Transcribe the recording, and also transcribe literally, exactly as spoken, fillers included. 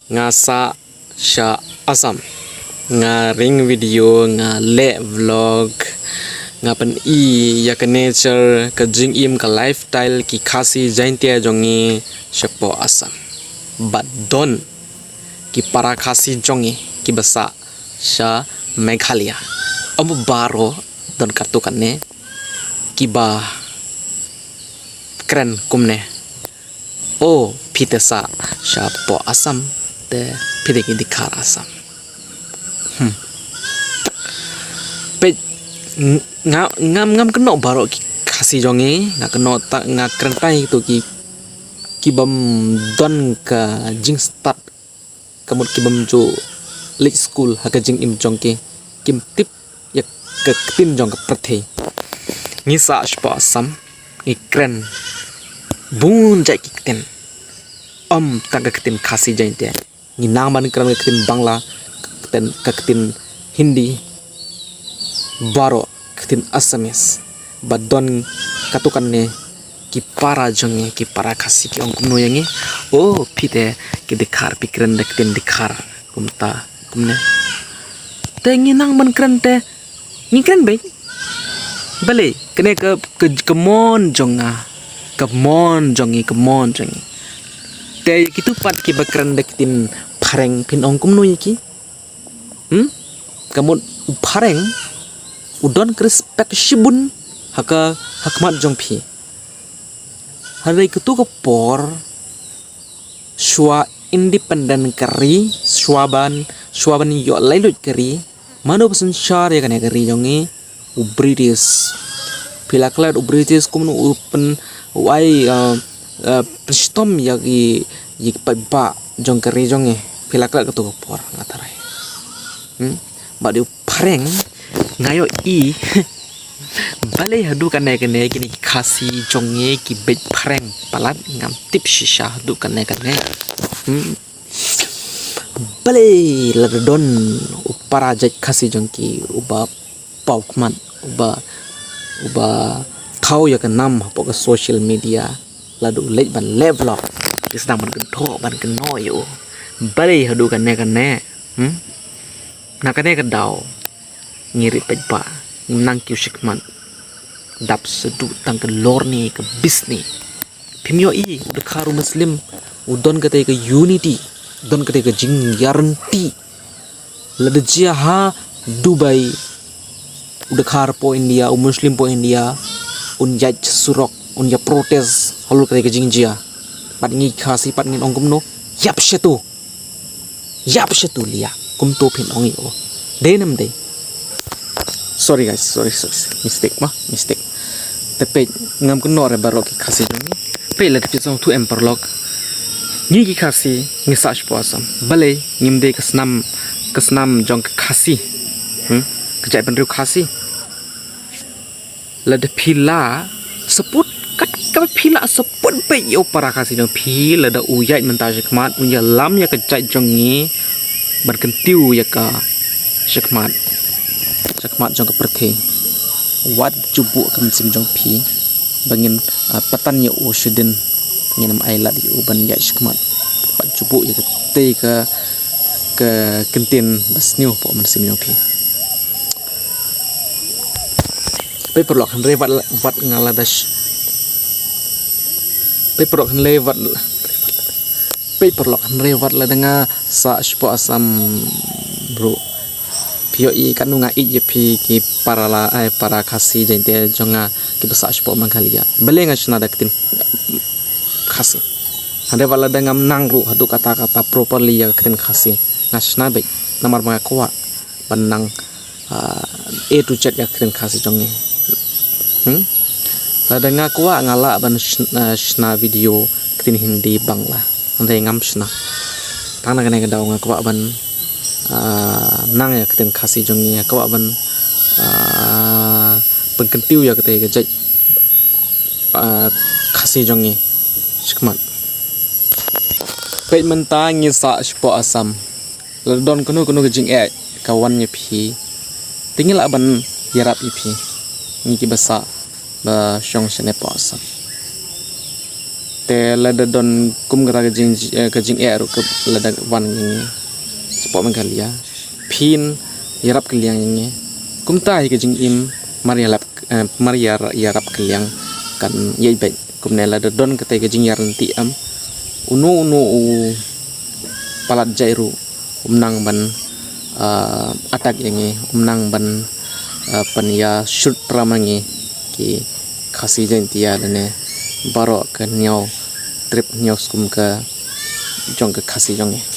Nga sah sha Assam. Nga ring video, nga leh vlog, nga pyni ïa ka nature, ka jingim, ka lifestyle ki Khasi Jaintia jong ngi shapoh Assam. Bad don ki para Khasi jong ngi kiba sah sha Meghalaya. Ym baroh, don katto katne kiba kren kumne. O, phi te sah shapoh Assam, te phi te ki dkhar Assam. Hmm. Peit, ng-, nga, ngam, ngam kynnoh baroh ki Khasi jong ngi, nga kynnoh ta, nga kren tang ïa kito ki, ki bym don ka jingstad, ka mut ki bym ju leit skul ha ka jingim jong ki, kim tip ïa ka ktien jong ka pyrthei. Ngi sah shapoh Assam, ngi kren bun jait ki ktien. Ym tang ka ktien Khasi Jaintia. Ngi nang ban kren ka ktien Bangla, ka ktien, ka ktien Hindi, baroh ka ktien Assamese. Ba don katto katne ki para jong ngi, ki para Khasi ki ong kumno ïa ngi. O, phi te ki dkhar, phi kren da ktien dkhar. Kumta, kumne. Te ngi nang ban kren te, ngi kren beit. Balei, kane ka, ka, ka mon jong nga. Ka mon jong ngi, ka mon jong ngi. Te kito pat kiba kren da ktien phareng phin ong kumno ïa ki. Hmm? Ka mut u phareng u don ka respect shibun ha ka, ha khmat jong phi. Hynrei kito ka por shuwa independent ka ri, shuwa ban, shuwa ban ïoh laitluid ka ri, mano ba synshar ïa kane ka ri jong ngi? U British. Phi la klet u British kumno u pyn, u ai, uh, uh, pynshitom ïa ki, ïa ki paidbah jong ka ri jong ngi. Phi la klet kato ka por, nga tharai. Hmm? Bad u phareng, nga ïohi. Balei haduh kane kane kine ki Khasi jong ngi ki beit phareng palat, ngam tip shisha haduh kane kane. Hmm. Balei lada don u para jait Khasi jong ki uba paw khmat, uba, uba thaw ïa ka nam hapoh ka social media, lada u leit ban leh vlog, ki sdang ban kynthoh, ban kynnoh ïa u. Balei haduh kane kane. Hmm? Na kane ka daw ngi rit paidbah, ngi nang kiew shakhmat. Dap shaduh tang ka lorni, ka bisni. Phim ïohi, u dkhar u Muslim u don katei ka unity, don katei ka jingïaryntih. Lada jia ha Dubai, u dkhar hapoh India, u Muslim hapoh India, un ïaid surok, un ïa protest halor katei ka jingjia. Pat ngi Khasi pat ngin ong kumno? Ïap shatu. Ïap shatu, lia. Kumto phin ong ïa u. Dei ne ym dei? Sorry guys, sorry, sorry. Mistake mo, mistake. Te peit, ngam kynnoh re baroh ki Khasi jong ngi. Peit, lada phi sngewthuh em paralok. Ngi ki Khasi ngi sah shapoh Assam. Balei, ngim dei ka snam, ka snam jong ka Khasi. Hmm? Ka jaitbynriew Khasi. Lada phi lah support, kat kaba phi lah support beit ïa u para Khasi jong phi, lada u ïaid mynta shakhmat, un ïalam ïa ka jait jong ngi, ban kyntiew ïa ka shakhmat, shakhmat jong ka pyrthei. Wat ju buh ka mynsiem jong phi ba ngin, ah, pyntan ïa u shadien, ngin ym ailad ïa u ban ïaid shakhmat. Wat ju buh ïa katei ka, ka kyntien ba sniew hapoh mynsiem jong phi. Peit paralok, hynrei wat, wat nga la da sh-, peit paralok, hynrei wat, peit paralok, hynrei wat lada nga sah shapoh Assam ruh. Phi ïohi katno nga ïeit ïa phi ki para la, ai, para Khasi Jaintia jong nga kiba sah shapoh Meghalaya. Balei nga shna da ka ktien Khasi. Hynrei wat lada ngam nang ruh haduh katta katta properly ïa ka ktien Khasi, nga shna beit. Namar ba nga kwah ban nang, ah, A to Z ïa ka ktien Khasi jong ngi. Hmm? Lada nga kwah nga lah ban shn-, ah, shna video ktien Hindi, Bangla. Hynrei ngam shna. Tang na kane ka daw nga kwah ban, ah, nang ïa ka ktien Khasi jong ngi, nga kwah ban, ah, pynkyntiew ïa katei ka jait, ah, Khasi jong ngi. Shakhmat. Peit mynta ngi sah shapoh Assam. Lada don kano kano ka jingeh ka wan ïa phi, te ngi lah ban ïarap ïa phi, ngi kiba sah ba shong shane poh Assam. Te lada don kum kata ka jing, eh, ka jingeh ruh ka lada wan ïa ngi shapoh Meghalaya, phin ïarap kylliang ïa ngi. Kumta hi ka jingim mar ïarap, eh, mar ïar-, ïarap kylliang kan ïaid beit. Kumne lada don kata ka jingïaryntih em, uno uno u palat jai ruh um nang ban, ah, attack ïa ngi, um nang ban, ah, pynïashoot pram ïa ngi ki Khasi Jaintia lane baroh ka hynñiew trip hynñiew skum ka jong ka Khasi jong ngi.